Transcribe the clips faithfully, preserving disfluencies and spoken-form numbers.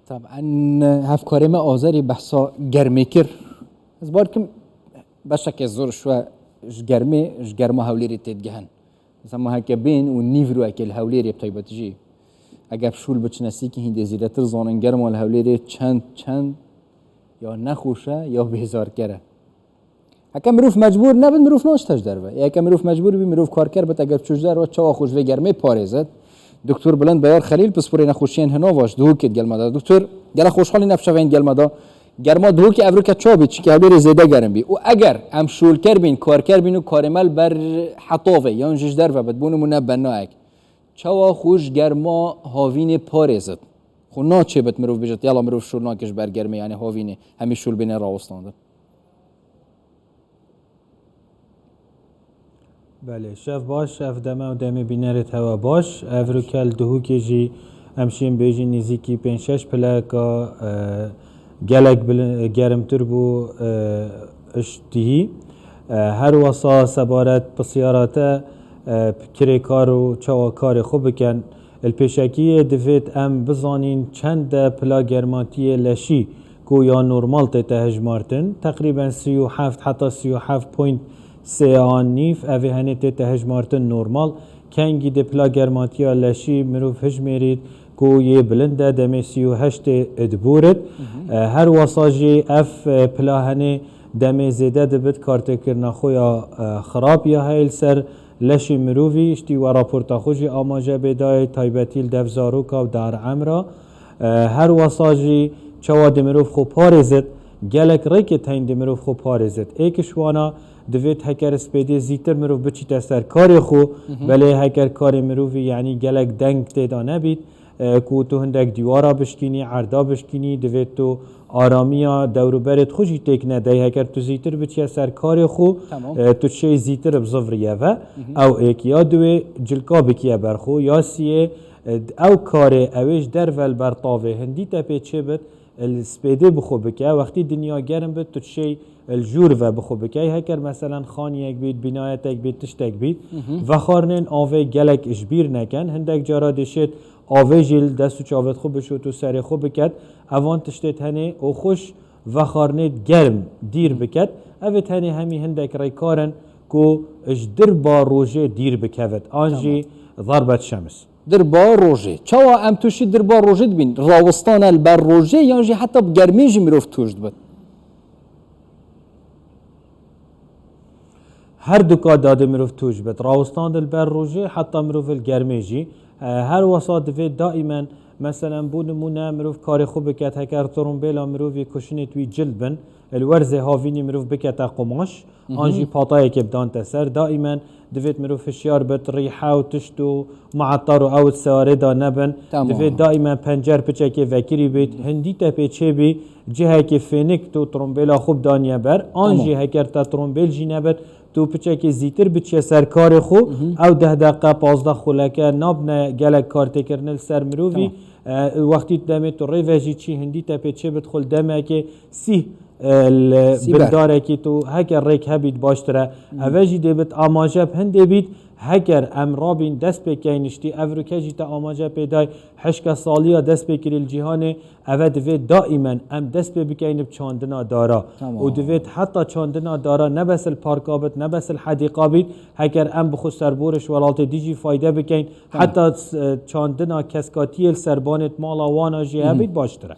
Taban, hevkarê me Azerî behsa germê kir. Ez bar kim beşekê zor şwe ji germê, ji germa Hewlêrê têdigihin. Mesela ma heke bên û nîvroyekê li Hewlêrê bi taybetî jî. Eger şûl biçine sîkî hîndê zêdetir zanin germa li Hewlêrê çend çend ya nexweş e ya bêzarker e. Heke mirov mecbûr nebit, mirov naçite ji derve. Heke mirov mecbûr bî, mirov karker bit, eger çû ji derve, çawa xwe ji vê germê parêzit? Doktor Bilind Beyar Xelîl, pisporê nexweşiyên hinava ji Duhokê di gel me de. Doktor, gelek xweşxalî ev şeveyên di gel me de. Germa Duhokê evroke çawa bî, çimkî Hewlêrê zêde germ bî. Û eger em şolker bîn, karker bîn û karê me li ber hetavê yan jî ji derve bit, bo nimûne benayek, çawa xwe ji germa havînê parêzit? Xwe naçêbit mirov bêjit, yala mirov şûl nake ji ber germê, yanî havînê, hemî şûl bêne rawestandin. Belê, şev baş, ev deme û demê bînerê hewa baş. Ev rûkel Duhokê jî em şên bêjin nêzîkî pênc şeş pileka, e, gelek bil-, germtir bû, e, iştihî. E, her wesa sebaret pisyara te, e, kirêkar û çawa karê xwe bikin. Li pêşekiyê divêt em bizanîn çend e pila germatiyê leşî ku ya normal tête hejmartin, teqrîben sî û heft heta sî û heft point sê an nîv, evê henê tête hejmartin normal. Kengî di pila germatiya leşî mirov hijmêrît ku yê bilind e, demê sî û heştê dibûrit. E, her wesa jî ev, e, pila henê demê zêde dibit, kartêkirina xwe ya, e, xirab ya heye li ser leşê mirovî, ji tî we raporta xwe jî amaje bê dayê, taybetî li dev zaroka û dar emra. E, her wesa jî çawa dê mirov xwe parêzit, gelek rêkê teyn dê mirov xwe parêzit. Êk ji wana divêt heker spêdê zîtir mirov biçîte ser karê xwe, belê heker karê mirovî, yanî gelek deng tê de nebît, e, ku tu hindek dîwara bişkînî, erda bişkînî, divêt tu aramiya dewrûberê xwe jî têk nedey. Heker tu zîtir biçiye ser karê xwe, Tamam. e, tu çê zîtir bi zivriye ve. Ew êk ya duwê cilka bikiye ber xwe, ya siyê, e, ew karê ew ê ji derve li ber tavê hindî te pê çê bit, li spêdê bi xwe bike. Wextî dinya germ bit, tu çê li jûr ve bi xwe bike. Heker meselen xaniyek bît, bînayetek bît, tiştek bît, vexwarinên avê gelek ji bîr nekin. Hindek cara dişêt avê jî li dest û çavêt xwe bişot û serê xwe biket. Evan tiştê tenê û xweş vexwarinê germ dîr biket. Evê tenê hemî hindek rêkar in ku ji dirba rojê dîr bikevit. An Tamam. jî zarbet şems. Dirba rojê. Çawa em tûşî dirba rojê dibîn? Rawistana li ber rojê yan jî heta bi germê jî mirov tûş dibit? Her duka dadê mirov tûş bit. Rawistandin li ber rojê heta mirov li germê jî. E, her wesa divê daîmen, meselen, bo nimûne mirov karê xwe biket, heker trombêla mirovî kuşinê wî cil bin, li werzê havînî mirov bikete qumaş, an jî patayekê bidan te ser. Daîmen divêt mirov hişyar bit, rîhe û tişt û muetar û ew di seyarê de nebin. Tamam. Divêt daîmen pencer piçekê vekirî bît. Hindî te pê çê bî, cihekê fênik tu trombêla xwe bidaniye ber. An Tamam. jî heker te trombêl jî nebit, tu piçekê zîtir biçiye ser karê xwe, ew deh deqe, pazdeh xuleke nabine gelek kartêkirinê li ser mirovî. Tamam. E, wextî demê tu rêve jî çî hindî te pê çê bit xwe li demekê sîh, e, li Sîber. bindarekî tu heke rêk hebît baştir e. Eve jî dê bit amaje bi hindê bît, heker em rabîn dest pê keyn niştî, evroke jî te amaje pê day hişke saliya dest pê kirî li cîhanê, eve divê daîmen em dest pê bikeyn bi çandina dara. Tamam. Û divêt heta çandina dara ne bes li parka bit, ne bes li hedîqa bît, heker em bi xwe serborê ji welatê dî jî fayde bikeyn, Tamam. heta, e, çandina keskatiyê li ser banê mala wana jî hebît baştir e.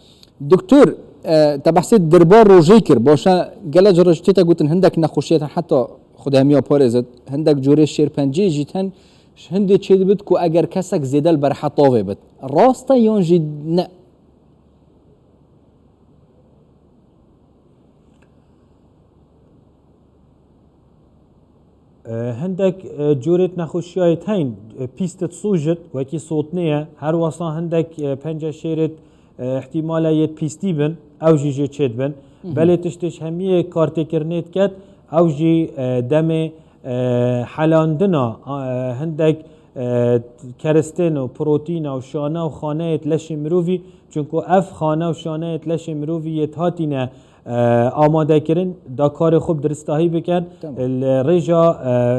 Doktor, e, te behsê dirba rojê kir. Baş e, gelek cara jî tête gotin hindek nexweşiyê ten heta Xwedê hemiya parêzit. Hindek corê şêrpenciyê jî ten ji hindê çêdibit ku eger kesek zêde li ber hetavê bit. Rast e yan jî ne? E, hindek, e, corêt nexweşiyayê teyn, e, pîstit sûjit, wekî sotnê ye. Her wesa hindek, e, pence şêrêt, e, ihtimal e yêt pîstî bin, ew jî jê çêdibin. Belê tiştê ji hemiyê kartêkirinê diket, ew jî, e, demê, e, helandina, e, hindek, e, keristên û protîna û şana û xaneyêt leşê mirovî, çunku ev xane û şaneyêt leşê mirovî yêt hatîne e, amadekirin da karê xwe bi diristahî bikin. Tamam. Li rêja,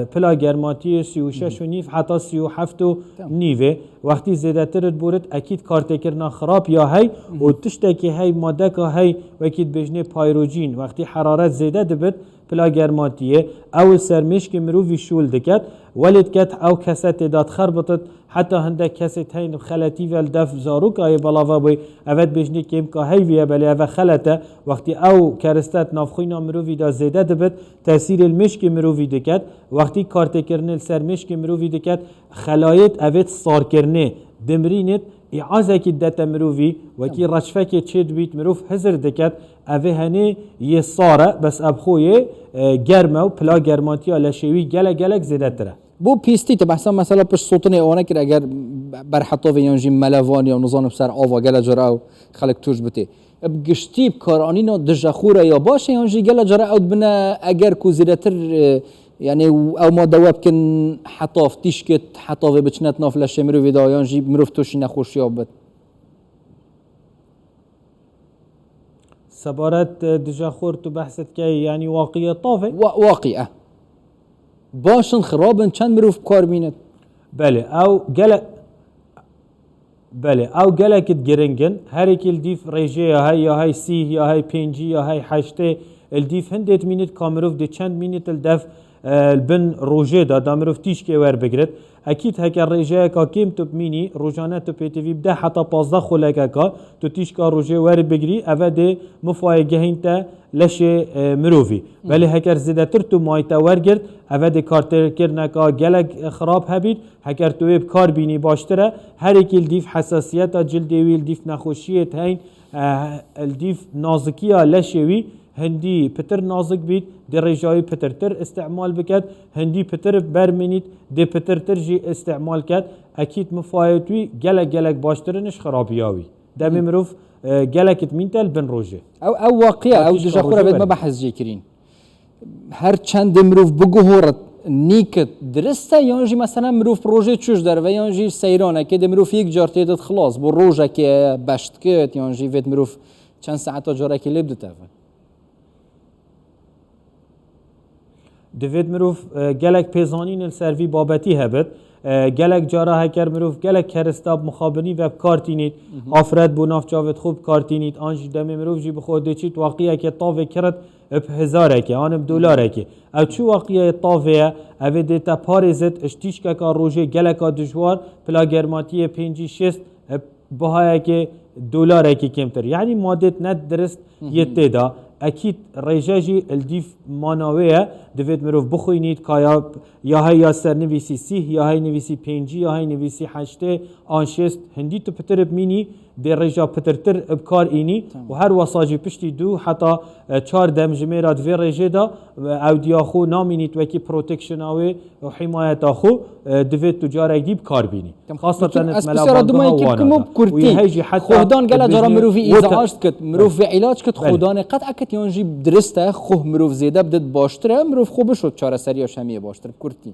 e, pila germatiyê sî û şeş û nîv heta sî û heft û Tamam. nîvê. Wextî zêdetir diborit, ekîd kartêkirina xirab ya hey û tiştekî hey, madeka hey, wekî dibêjinê payroçîn, wextî heraret zêde dibit, pila germatiyê, ew li ser mêşkê mirovî şûl diket, welê diket ew kese tê de dixerbitit, heta hindek kesê teyn bi xeletî ve li dev zaroka yê belava bûy, eve dibêjinê kêmka heyvî ye, belê eve xelet e. Wextî ew keriste di navxwîna mirovî de zêde dibit, tesîrê li mêşkê mirovî diket, wextî kartêkirinê li ser mêşkê mirovî diket, xelayêt evêt sarkirinê, dimrînêt, îazekî dete mirovî, wekî Tamam. reçfekê çê dibît, mirov hizir diket, evê henê yê sar e, bes ev xo yê, e, germ e û pila germatiya leşê wî gelek gelek zêdetir e. Bo pîstî te behsa mesela pişt sotinê wane kir, eger berhetovê yan jî melevan ya nizanim ser ava gele cara ew xelk tûj bitê. Bi giştî bi karanîna dije xwe re ya baş e yan jî gele cara ew dibine eger ku zêdetir, e, yani ew made we bikin hetav tîşkit, hetavê biçinet nav leşê mirovê de yan jî mirov tûşî nexweşiya bit. Sebaret, e, dije xor tu behset key, yani waqiye tavê? Wa-, waqiye. Başin, xirabin, çend mirov bi kar bînit? Belê, ew gele-, belê, ew gelekit giring in. Herêkî li dîv rêjê ya hey, ya hey sîh, ya hey pêncî, ya hey heştê, li dîv hindêt mînit ka mirov dê çend mînit li dev, e, li bin rojê de, da mirov tîşkê werbigrit. Ekîd heke rêjeyeka kêm tu bimînî, rojane tu pêtivî bide heta pazdeh xulekeka, tu tîşka rojê weribigirî, eve dê mifayê gehîn te leşê, e, mirovî. Belê heker zêdetir tu may te wergirt, eve dê kartêkirineka gelek, e, xirab hebît. Heker tu wê bi kar bînî baştir e. Herêkî li dîv hesasiyeta cildê wî, li dîv nexweşiyê teyn, e, li dîv nazikiya leşê wî hindî pitir nazik bît, dê rêja wî pitirtir îstîmal biket, hindî pitir bermînît, dê pitirtir jî îstîmal ket. Ekîd mifayet wî gelek gelek baştir in ji xirabiya wî. Demê mirov, e, gelek itmîn te li bin rojê. Ew, ew waqiya, ew Tîşka dije xwe rojê re vêt me bermî. Behs jê kirîn. Her çendê mirov biguhorit, nîkit, dirist e, yan jî mesela mirov bi rojê çûş derve, yan jî seyranekê de mirov yek car tê dit xilas, bo rojekê beş dikit, yan jî vêt mirov çend saeta carekê lê bidit eve? Divêt mirov, e, gelek pêzanîn li ser vî babetî hebit. E, gelek cara heker mirov gelek kerista bi mixabinî ve bi kar tînît, afret bo nav çavêt xwe bi kar tînît, an jî demê mirov jî bi xwe dê çît waqiyekê tavê kirit, bi hezareke, an bi dolarekê. Ew çi waqiyê tavê ye? Evê dê te parêzit, ji tîşkeka rojê geleka dijwar, pila germatiyê pêncî şêst, bi bihayekê dolarekî kêmtir. Yanî madêt ne dirist yê tê de. Ekîd rêje jî li dîv mana wê ye. Divêt mirov bixwînît, ka ya, ya hey ya ser nivîsî sîh, ya hey nivîsî pêncî, ya hey nivîsî heştê, an şêst, hindî tu pitir bimînî, dê rêja pitirtir bi kar înî Tamam. û her wesa jî piştî du heta, e, çar demjimêra di vê rêjê de, e, ew diya xwe namînît wekî protectiona wê û himayeta xwe, e, divêt tu carek dî bi kar bînî. Tamam. Xaseten Doktor, ez melevan pisyara duma daha yekê wana bikim û da. Bi kurtî. Û yê hey jî heta Xodan gela cara dibêjinê mirovî water. Îzaaj dikit, mirov vê îlac kit, Belê. Xodanê qet ekit yan jî dirist e, xwe mirov zêde bidit baştir e, mirov xwe bişot çareseriya şemiyê baştir, bi kurtî.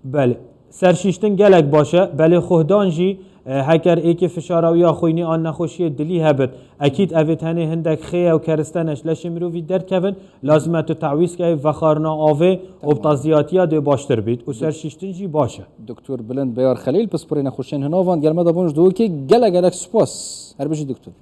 Belê. Serşîştin gelek baş e. Belê xuhdan jî, e, heker êkê fişara wî ya xwînî an nexweşiyê dilî hebit, ekîd evê tenê hindek xêye û keristene ji leşê mirovî derkevin, lazim e tu tewîz key, vexarina avê û Tamam. bi taziyatiya dê baştir bît û serşîştin jî baş e. Doktor Bilind Beyar Xelîl, pisporê nexweşiyên hinavan, gel me de bûn ji dûkê gelek gelek spas. Her bijî doktor.